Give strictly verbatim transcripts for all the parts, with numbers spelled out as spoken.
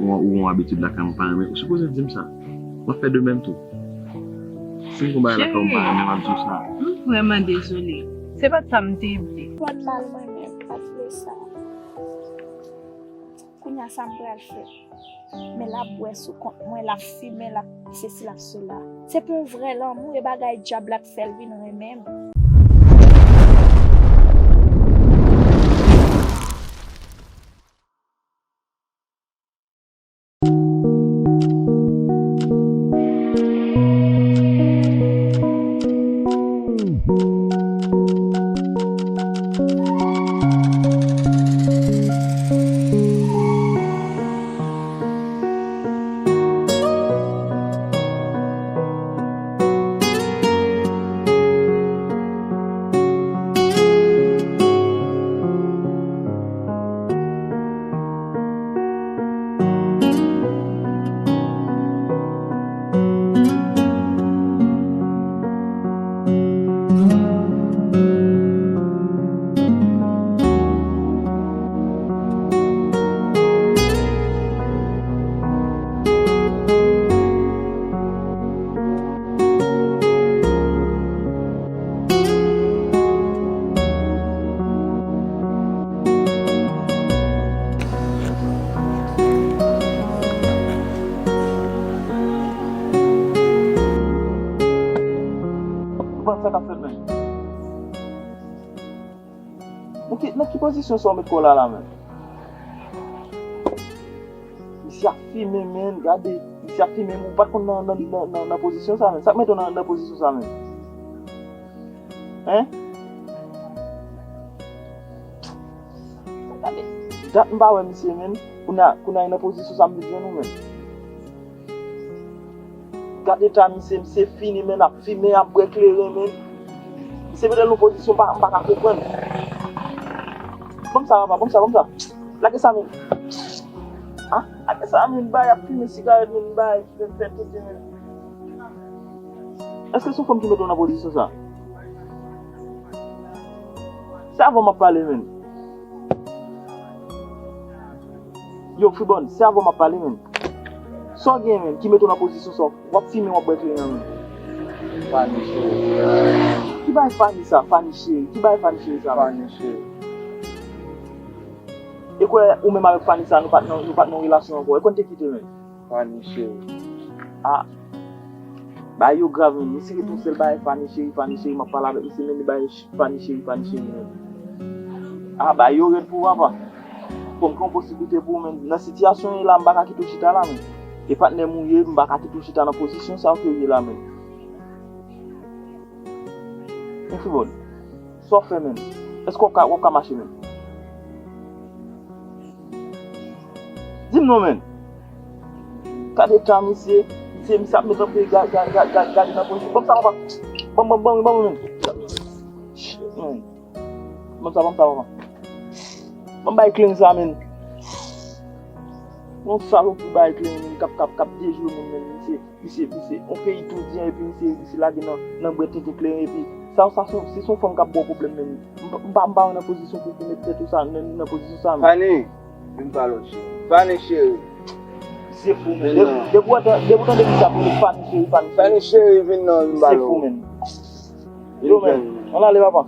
Ou, ou yon abitid lakay mwen pa renmen, ou sipoze di m sa. M ap fè de menm tou. Si m gon bagay lakay ou m pa renmen, m ap di w sa. M vrèman dezole. Se pa t sa m te vle. Pran mal mwen menm, m pa t vle sa. Kounye a sa m pral fè. Men l ap bwè sou kont mwen, l ap fimen, l ap sesi, l ap sela. Se pa yon vrè lanmou, e bagay dyab la k fè l vin renmen m. Ou panse sa k ap fèt menm? Nan ki, nan ki pozisyon sa w met kò w la, la menm? Misye ap fimen, menm, gade. Misye ap fimen, ou pa t konn nan, nan, nan, nan, nan pozisyon sa, menm. Sa k mete w nan, nan pozisyon sa, menm? Hein? Gade. Dat m pa wè misye, menm. Kounye a, kounye a, nan pozisyon sa, m vin jwenn ou, menm. Gad eta misye, misye fini, menm, ap fimen, ap bwè kleren, menm. Misye mete l nan pozisyon pa, m pa ka konprann. Ban m sa, papa, ban m sa, ban m sa. Lage sa, menm. Ah, lage sa, menm, bay, ap fimen sigarèt, menm, bay, menm, fè tete, menm. Èske se yon fanm ki mete w nan pozisyon sa? Se avè w m ap pale, menm. Yo, Fribòn, se avè w m ap pale, menm. Sa w gen, menm, ki mete w nan pozisyon sa, w ap fimen, w ap bwè kleren, menm. Fani cheri. Ki bagay Fani sa, Fani cheri? Ki bagay Fani cheri sa, menm? Fani cheri. E kwè, ou menm avèk Fani sa, nou pa t nan, nou pa t nan relasyon ankò. E kwè n te kite, menm. Fani cheri. Ah. Bagay yo grav, menm. Misye ret yon sèl bagay, Fani cheri, Fani cheri, m ap pale avèk misye, menm li bay Fani cheri, Fani cheri, menm. Ah, bagay yo rèd pou papa. Bon, m gen yon posiblite pou ou, menm. Nan sitiyasyon w ye la, m pa ka kite w chita la, menm. E patnè m ou ye, m pa ka kite w chita nan pozisyon sa ke w ye la, menm. Yon Fribòn. Sa w fè, menm? Èske w ap ka, w ap ka mache, menm? Di m non, menm. Gade eta misye, misye, misye ap met anpe ga-, ga-, ga-, ga-, gade nan pozisyon. Ban m sa, papa. Ban m, ban m, ban m, ban m, menm. Shit, menm. Ban m sa, ban m sa, papa. Ban m bay kleren sa, menm. Yon salopri bay kleren, menm, k ap, k ap, k ap dejwe moun, menm, misye. Misye, misye, yon peyi toudi an, epi misye, misye lage nan, nan bwè tenten kleren, epi sa, sa, se, se yon fanm k ap ba w pwoblèm, menm. M pa, m pa, m pa nan pozisyon pou, pou met tèt ou sa, nan, nan pozisyon sa, menm. Fani, vin pale w, cheri. Fani, cheri. Misye fou, menm. Vin non. Depi w ap, depi w tande misye ap rele Fani, cheri, Fani, cheri. Fani, cheri, vin non, vin pale w. Misye fou, menm. Yo, menm. Ann ale, papa.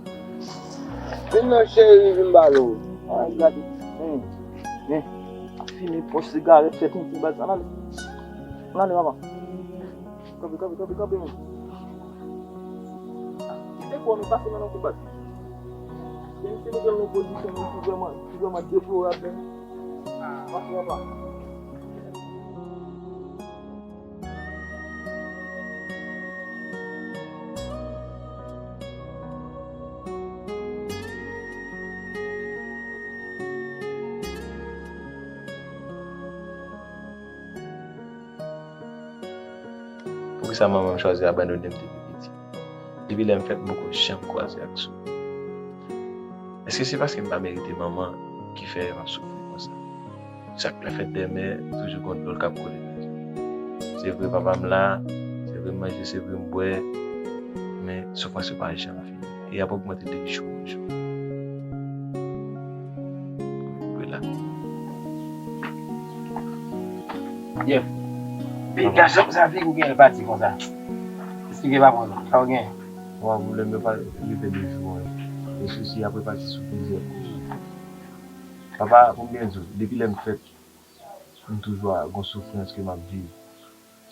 Vin non, cheri, vin pale w. Ay, gade. Men, men. Ap fimen, pòch sigarèt, fè tenten, baz. Ann ale. Ann ale, papa. Kanpe, kanpe, kanpe, kanpe, men. Kite kò nou pase nan non kou baz. Se misye mete l nan pozisyon, men, ki vrèman, ki vrèman deplorab, men. Pase, papa. Poukisa manman m chwazi abandone m depi piti? Depi lè m fèt, m poko janm kwaze ak soufri. Èske se paske m pa merite manman ki fè m ap soufri konsa? Chak lè fèt dè mè, toujou gon dlo k ap koule nan je m. Se vre, papa m la, se vre, m manje, se vre, m bwè, men soufrans yo pa janm fini. E y ap ogmante de jou an jou. Vre la. Jeff, men gason sa figi w genyen l pati konsa. Esplike papa w non, sa w genyen? Papa, pwoblèm yo pa rive de jou an. E sousi apre pati sou plizyè kou. Papa, pou m byen di w, depi lè m fèt, m toujou gon soufrans ke m ap viv.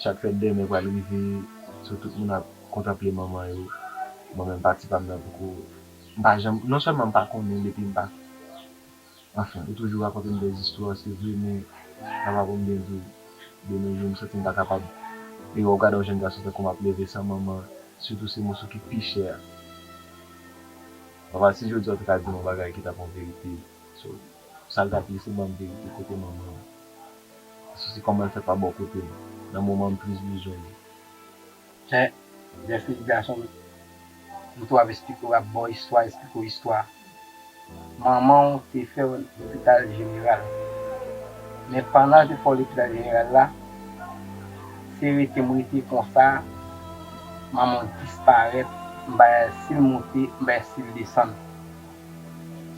Chak fèt dèmen pral rive, so tout moun ap kontanple manman yo. Mwen menm pati pa m nan poko, m pa janm, non sèlman m pa konnen depi m pa Anfen, ou toujou rakonte m dèzistwa, se vre, men papa pou m byen di w, de nos jours, m santi m pa kapab. E w gade yon jèn gason tankou m ap leve san manman, sitou se moso ki pi chè a. Papa, si jodi a w te ka di m yon bagay ki t ap yon verite, so, sa l t ap ye, se ban m verite kote manman an. Paske se kòman l fè pa bò kote m, nan moman m plis bezwen li. Chè, Jeffrey gason m, m tou ap esplike w, ap ba w istwa, esplike w istwa. Manman w te fè w lopital jeneral. Men pandan l te fè w lopital jeneral la, se rete m rete konsa, manman w disparèt, m pa wè si l monte, m pa wè si l desann.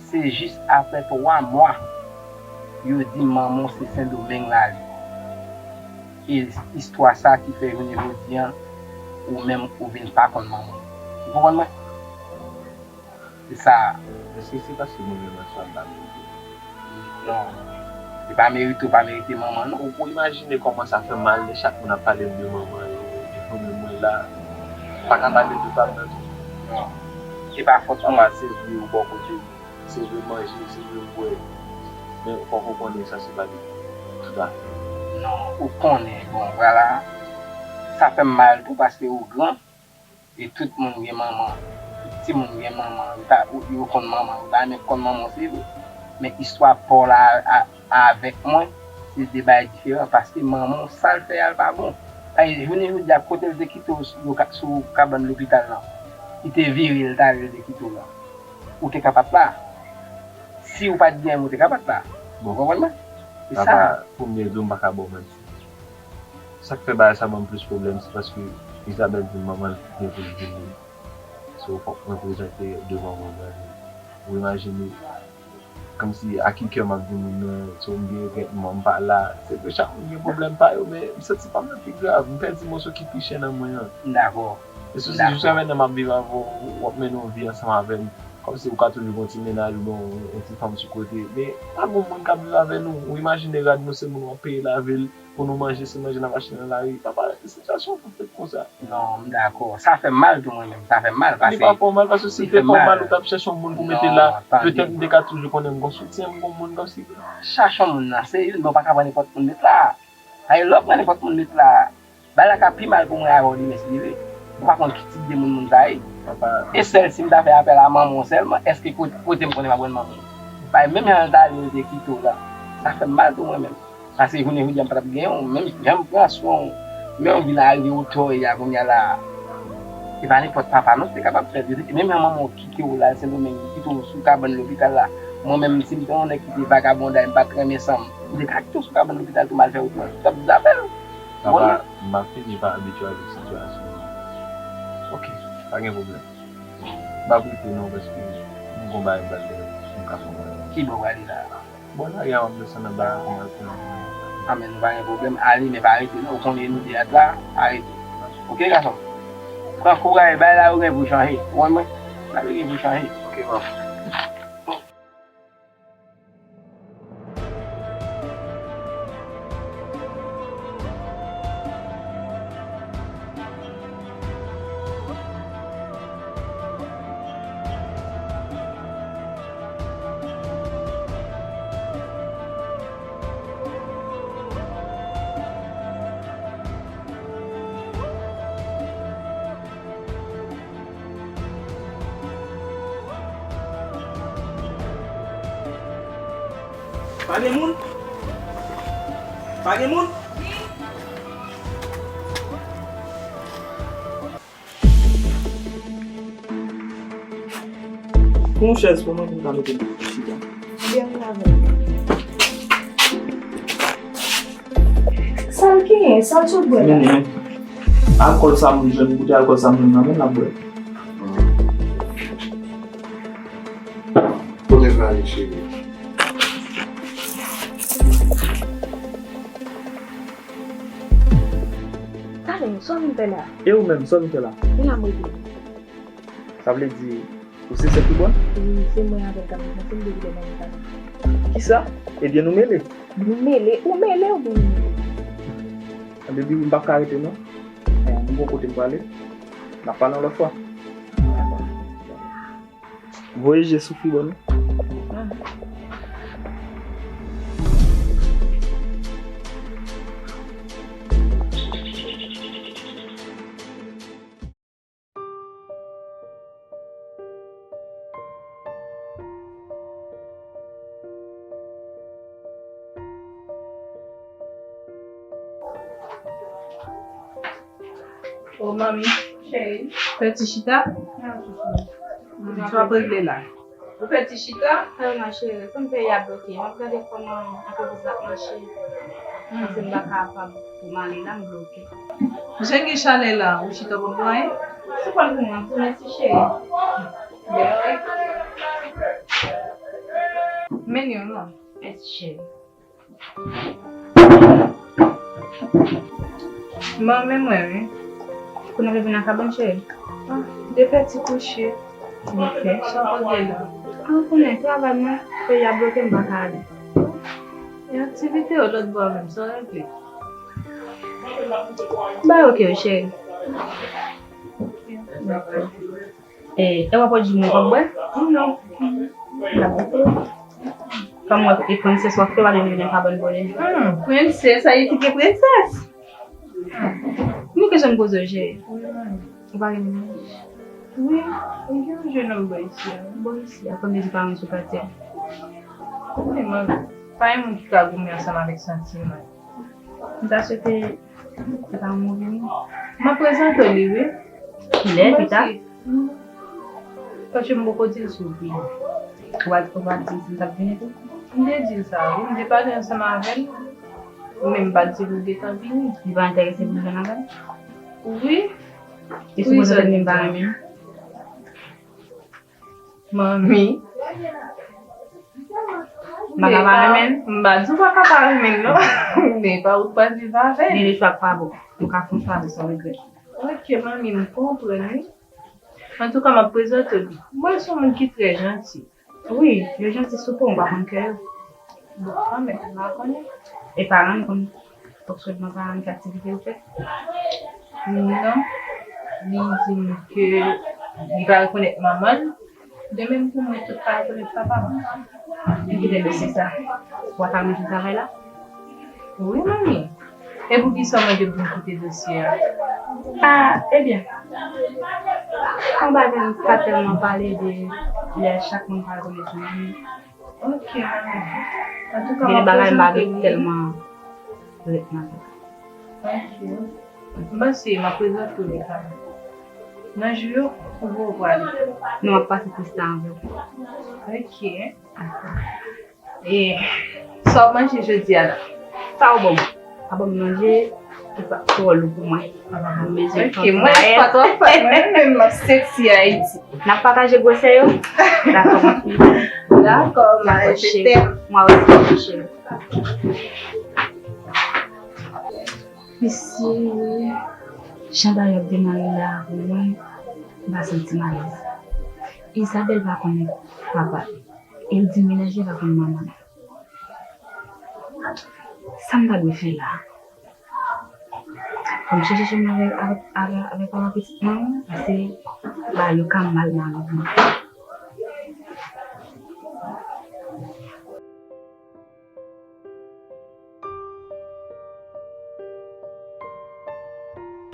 Se jis apre twa mwa, yo di manman w se Sendomeng l ale. E istwa sa ki fè jounen jodi a, ou menm ou vin pa konn manman w. Ou konprann mwen? Se sa. Èske se paske mwen menm an swa m pa merite? Non. Se pa merite ou pa merite manman, non. Ou, ou imajine kòman sa fè mal lè chak moun ap pale m de manman yo, epi mwen menm mwen la, m pa ka pale de pa m nan tou. Non. Se pa fòt mwen. Papa, se vre ou bò kote m. Se vre manje, se vre bwè. Men fòk ou konnen sa se pa de tout afè. Non, ou konnen, bon, vwala. Sa fè m mal tou paske ou gran. E tout moun gen manman. Tout timoun gen manman. Yo ta, yo konn manman. Yo ta renmen konn manman w, se vre. Men istwa pa w la a, a, avèk mwen, se de bagay diferan. Paske manman w, sa l fè a, l pa bon. Paske jounen jodi a, kote l te kite w sou, sou kabann lopital lan, li te vire l t ale, l te kite w la. Ou te ka pa t la. Si ou pa t gen m, ou te ka pa t la. Bon. Ou konprann mwen? Se sa. Papa, pou m byen di w, m pa ka ba w manti. Sa k fè bagay sa ban m plis pwoblèm, se paske Isabelle di m manman l gen pou l vini. So, fòk mwen prezante devan manman li. Ou imajine, kòmsi a ki kè m ap di moun nan, so, m gen regrèt manman m pa la. Se vre, chak moun gen pwoblèm pa yo, men m santi pa m nan pi grav. M pèdi moso ki pi chè nan mwen an. M dakò. E si, si jiska mentnan m ap viv avè w, w ap mennen yon vi ansanm avè m, kòmsi ou ka toujou gen yon ti mennaj oubyen yon, yon ti fanm sou kote. Men pa gen moun k ap viv avè nou. Ou imajine rad nou, se moun w ap peye lave l, pou nou manje, se manje n ap achte nan lari. Papa, sitiyasyon an fèt konsa. Non, m dakò. Sa fè m mal tou mwen menm. Sa fè m mal. Li pa fè w mal, paske si l te fè w mal, ou t ap chèche yon moun pou mete la. Petèt m te ka toujou konnen m gon soutyen, m gon moun kòmsi. Chache yon moun nan, se youn, men w pa ka pran nenpòt moun met la. Ay, lè w pran nenpòt moun met la, bagay la ka pi mal pou mwen avè w demen si Dye vle. Ou pa konn ki tip de moun moun sa ye. Papa. E sèl si m ta fè apèl a manman w sèlman, èske kote, kote m konnen m ap jwenn manman w? Paske menm jan l t ale, l te kite w la. Sa fè m mal tou mwen menm. Paske jounen jodi a m pa t ap genyen w, menm jan m pran swen w, men w vin arive otò w ye a kounye a la a. E pa nenpòt papa non ki te kapab fè l. Yo te, menm jan manman w kite w la, Sendomeng, li kite w sou kabann lopital la. Mwen menm, si m te yon nèg ki te vagabonday, m pa t renmen san m, m te ka kite w sou kabann lopital tou m al fè wout mwen. Ou t ap di apèl. Papa, m ap fini pa abitye avèk sitiyasyon an. Oke, pa gen pwoblèm. M p ap rete non, paske m gon bagay m pral fè, m ka fè yon bagay. Ki bò w prale la a? Bò lari a, m ap desann anba a pou m al pran. A men nou pa gen pwoblèm, ale men pa rete non, ou konnen nou te at la, pa rete. Oke gason m? Pran kouraj, bagay la yo gen pou chanje, ou konprann mwen? Bagay la yo gen pou chanje. Oke, m ap Pa gen moun? Pa gen moun? Pran yon chèz pou mwen pou m ka mete m chita. Byen, m avè w. Sa l genyen? Sa l sot bwè la? Men, men. Alkòl sa m jwenn, boutèy alkòl sa m jwenn nan men l ap bwè. Kote l prale, cheri? Sa w vin fè la? E ou menm, sa w vin fè la? Vin la, m rete. Sa vle di, ou se sè Fibòn? Wi, se mwen avèk Gaby, se nou de ki te nan mwen. Kisa? Ebyen, nou mele. Nou mele? Ou mele oubyen nou mele? Baby, m p ap ka rete non. Eh, m gon kote m prale. N ap pale yon lòt fwa. Voye je sou Fibòn wi. O manmi, cheri, fè ti chita. Sa w ap regle la? Ou fè ti chita? Wi, ma chérie, pou m peye a bloke. M ap gade kòman antrepriz la ap mache. Paske m pa kapab pou m ale la, m bloke. Jan gen chalè la, ou chita w p ap bwè anyen? Se pa pou mwen, pou mèsi, cheri. Men yon non. Mèsi, cheri. Bon, men mwen, wi. Kounye a w vin nan kabann, cheri? Ah, de fè ti kouche. Ok, sa w pote la? Ah, ou konnen, travay mwen, peyi a bloke, m pa ka ale. E aktivite yo lòt bò a menm, sa w regle? Bay ok, wi, cheri. Ok, dakò. E, e w ap di moun w ap bwè? Non. Kòm w e prensès w ap fè, w ap vin nan kabann bwè. Hmm, prensès, sa e kite prensès. Hmm. Ni kesyon m poze w, cheri. Ou pa gen menaj? Wi, m gen yon jennonm bò isi a. Bò isi a, kòm yo di pa renmen sou katye a. Wi, mwen, pa yon moun ki ka goumen ansanm avèk santiman. M ta swete se pa yon move moun. M ap prezante w li, wi. Kilè, pita? Paske m poko di l si w vini. Ou pa, ou pa di l si m t ap vini tou? M te di l sa, wi. M te pale ansanm avè l, men m pa t di l ou gentan vini. Li pa enterese pou l jwenn avè l? Wi. E si w konn sa m pa renmen l? Manmi. M pa ka pa renmen l? M pa di w pa ka pa renmen l, non. Men pa ou k pral viv avè l. Gen de chwa k pa bon. Ou ka fon chwa, men san regrèt. Ok, manmi, m konprann, wi. Antouka, m ap prezante w li. M wè l se yon moun ki trè janti. Wi, yo janti sou po, m pa konn kè yo. Bon, kanmenm, m pa konnen. E paran l konn fonksyònman paran l, ki aktivite yo fè? Non. Li di m ke li pa rekonèt manman l. De menm pou mwen, tout pa rekonèt papa m. Li kite dosye sa. Ou pa ka manje travay la? Wi, manmi. E poukisa w mande pou m kite dosye a? Ah, ebyen. Anba menm pa tèlman pale de lè chak moun pa rekonèt manman l. Ok, manmi. Antouka, m ap prezante li. Gen de bagay m pa vle tèlman ret nan tèt. Ok. M panse m ap prezante w li kanmenm. Nan jou yo, ou poko prale. Non, m ap pase plis tan avè w. Ok. E sa w manje jodi a la? Sa w ban m? Pa ban m manje, ou pa twò lou pou mwen. Mwen bezwen. Ok, mwen pa twò fat, mwen menm m ap seksi Ayiti. N ap pataje gwosè yo? Dakò, ma fille. Dakò, ma cheri. Mwen osi, ma chérie. Mesye, jan bagay ap demare la, mwen, m pa santi m alèz. Isabelle pa konnen papa l. E l di menaj li pa konn manman l. Sa m ta dwe fè la? Fò m chèche chanm avèk, avèk, avèk, avèk papa pitit mwen, paske bagay yo ka mal nan vi m.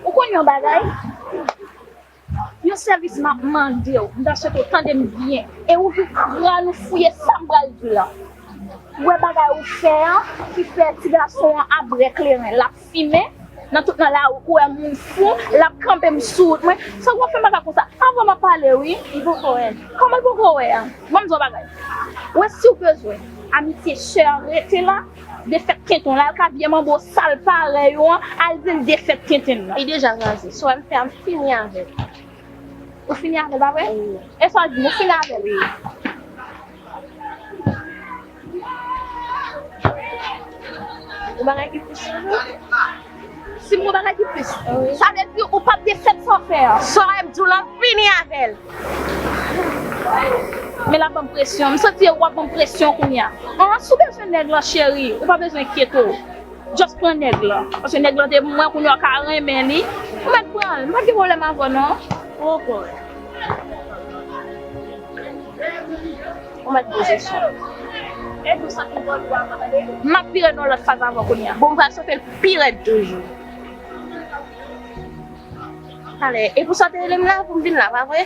Ou konn yon bagay? Yon sèvis m ap mande w, m ta swete w tande m byen. E ou vin kran ou fouye sa m pral di w lan. Ou wè bagay ou fè an, ki fè ti gason an ap bwè kleren, l ap fimen, nan tout nan lari, ou wè moun fou, l ap kanpe m sou wout mwen. Sa w ap fè m bagay konsa? Avan m ap pale, wi. M poko wè l. Kòman l poko wè a? Ban m di w yon bagay. Ou wè, si w bezwen amitye sè an rete la, defèt tenten w la, l ka byen manbo sal parèy ou an, al di l defèt tenten l la. Li deja kraze. Sa w wè m fè a, m fini avè l. Ou fini avè l, pa vre? Wi. E sa w di m, ou fini avè l? Wi. Ou bagay ki pou sou nou? Si m gon bagay ki plis. Sa vle di ou p ap defèt sa w fè a. Sa w ap di w la, fini avè l. Men l ap ban m presyon. M santi w ap ban m presyon kounye a. An, si w bezwen nèg lan, cheri, ou pa bezwen enkyete w. Just pran nèg lan. Paske nèg lan te pou mwen, kounye a w ka renmen li. Ou mèt pran l. M pa t gen pwoblèm avè w, non. Ou konprann. Ou mèt poze son. E pou sa ki bò dwa, tande? M ap vire nan lòt faz avè w kounye a. Bon, m pral chofe l pi rèd toujou. Talè, e pou sa w te rele m la, pou m vin la, pa vre?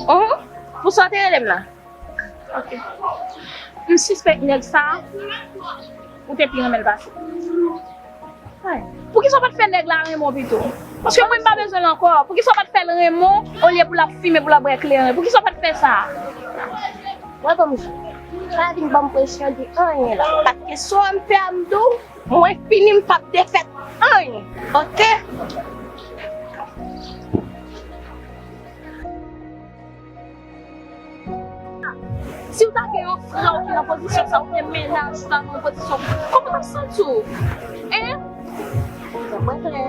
Hum? Pou sa w te rele m la? Ok. M sispèk nèg sa, ou te pi renmen l pase. Ay. Poukisa w pa t fè nèg la renmen w pito? Paske mwen m pa bezwen l ankò. Poukisa w pa t fè l renmen w olye pou l ap fimen, pou l ap bwè kleren? Poukisa w pa t fè sa? Wè ban m di w, pa vin ban m presyon di anyen la. Paske si w wè m fè a m di w, mwen fini, m p ap defèt anyen. Ok? Si w ta gen yon frè w ki nan pozisyon sa, oubyen mennaj ou ta nan yon pozisyon, kòman w t ap santi w? Hein? Mwen klè.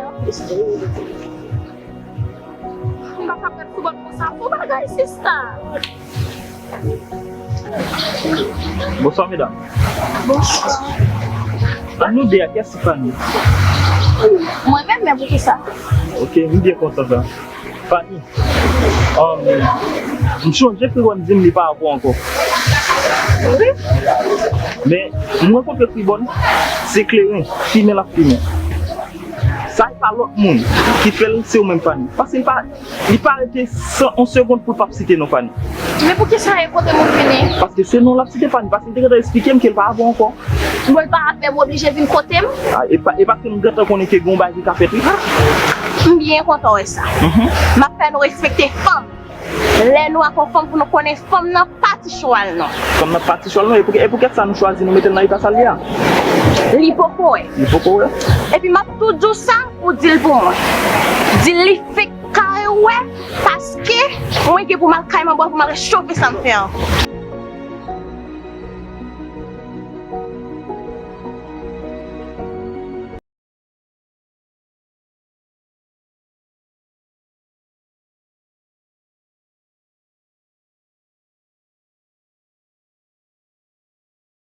M pa ka pèd sou bòt konsa. Bon bagay, sista. Bonswa, medam. Bonswa. Nan nou de a, kiyès ki Fanny? Mwen menm, men poukisa? Ok, m byen kontan sa. Fanny, um, m chonje Fribòn di m li pa avè w ankò. Wi. Men, m rankontre Fribòn, se kleren, fimen l ap fimen. Sa e pa lòt moun ki fè l, se ou menm Fanny. Paske li pa, li pa rete san, yon segonn pou l p ap site non Fanny. Men poukisa e kote moun vini? Paske se non l ap site Fanny, paske li te gentan eksplike m ke l pa avè w ankò. Bon, l pa avè m, oblije vin kote m? Ah, e pa, e paske m gentan konnen ke gen yon bagay ki ka fèt, wi. M byen kontan wè sa. Mhm. M ap fè nou respekte fanm. Lè nou ak yon fanm pou nou konnen fanm nan pa ti cho a l non. Fanm nan pa ti cho a l non, e pou, e poukèt sa nou chwazi nou mete l nan eta sa l ye a? Li poko wè. Li poko wè? Epi m ap tou di w sa, ou di l pou mwen. Di l li fenk ka wè, paske mwen gen pou m al kay manbo a pou m al rechofe sa m fè an.